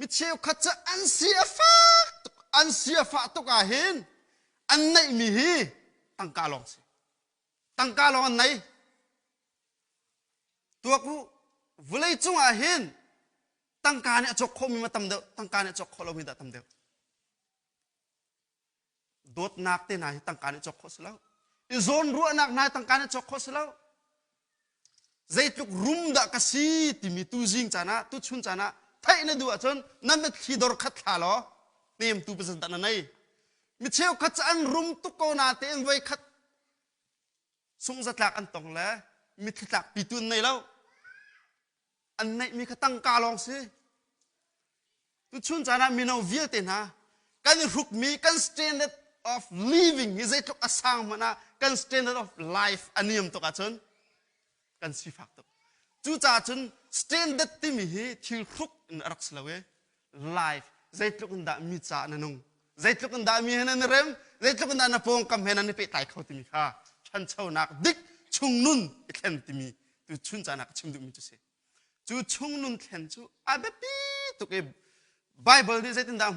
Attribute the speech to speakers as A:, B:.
A: Mi cheukhat cu an si a fak tuk, an si a fah tuk ah hin an neihmi hi tangka lawng si. Tangka lawng an nei. Tuak u, vawlei cung ah hin tangka nih a cawk khawhmi ma tam deuh, tangka nih a cawk khawh lomi dah tam deuh. Dawtnak te hna hi tangka nih cawk khawh si lo. I zawnruahnak hna hi tangka nih cawk khawh si lo. Zeitluk rum dah ka si timi tu zing caan ah, tu chun caan ah theih na duh ahcun na mitthli dor khat thla law hnemtu pasal dah na nei. Mi cheukhat cu an rum tuk ko na tein voi khat sungzatlak an tong le mitthli tlak pitu an nei lo. An neihmi kha tangka lawng si. Tuchun caan ah mino vialte hna kan i hrukmi kan standard of living hi zeitluk a sang hmanh ah kan standard of life a niam tuk ahcun kan sifak tuk. Cucaah cun standard timi hi thil hruk in a rak si lo i life zeitluk in dah mi caah na nung zeitluk in dah mi he nan i rem zeitluk in dah na pawngkam he nan i pehtlai kho timi kha ṭhanchonak dik chungnun i thlen timi tu chun caan ah ka chim duhmi cu si. Cu chungnun thlen cu a biapi tuk i Bible nih zeitindah.